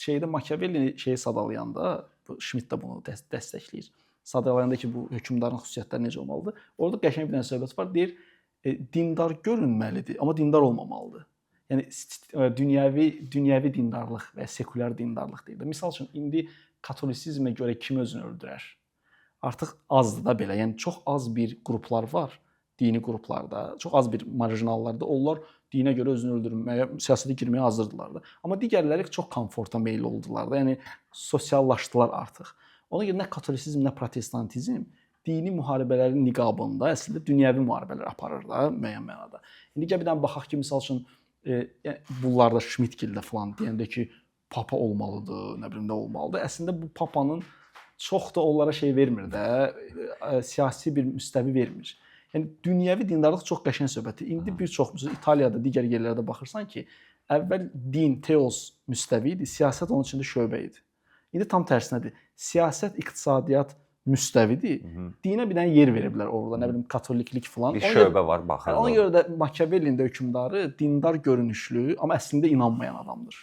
Şeydə Machiavelli şeyi sadalayanda, bu Schmidt də bunu dəstəkləyir. Sadalayanda ki, bu hökmdarın xüsusiyyətləri necə olmalıdır? Orada qəşəng bir dənə söhbət var. Deyir, dindar görünməlidir, amma dindar olmamalıdır. Yəni dünyəvi dindarlıq və sekulyar dindarlıq deyir də. Misal üçün indi katolisizmə görə kim özünü öldürər? Artıq azdır da belə. Yəni çox az bir qruplar var, dini qruplarda, çox az bir marjinallarda onlar dinə görə özünü öldürməyə, siyasətə girməyə hazırdılar da. Amma digərləri çox komforta meyilli oldular da. Yəni sosiallaşdılar artıq. Ona görə nə katolisizm, nə protestantizm dini müharibələrin niqabında əslində dünyəvi müharibələr aparır da müəyyən mənada. İndi gəl bir dənə baxaq ki, misal üçün yəni bunlarda Schmidtgildə falan deyəndə ki, papa olmalıdır, nə bilim nə olmalıdır. Əslində bu papanın çox da onlara şey vermir də, siyasi bir müstəvi vermir. Yəni dünyəvi dindarlıq çox qəşəng söhbətdir. İndi bir çox məsələn İtaliyada, digər yerlərdə baxırsan ki, əvvəl din, teos müstəvi idi, siyasət onun içində şöbə idi. İndi tam tərsinədir. Siyasət, iqtisadiyyat müstəvidir. Dinə bir dənə yer veriblər orada, nə bilim katoliklik falan. Bir Ona görə- şöbə var, baxır. Yəni ona görə də Machiavellinin də hökmdarı dindar görünüşlü, amma əslində inanmayan adamdır.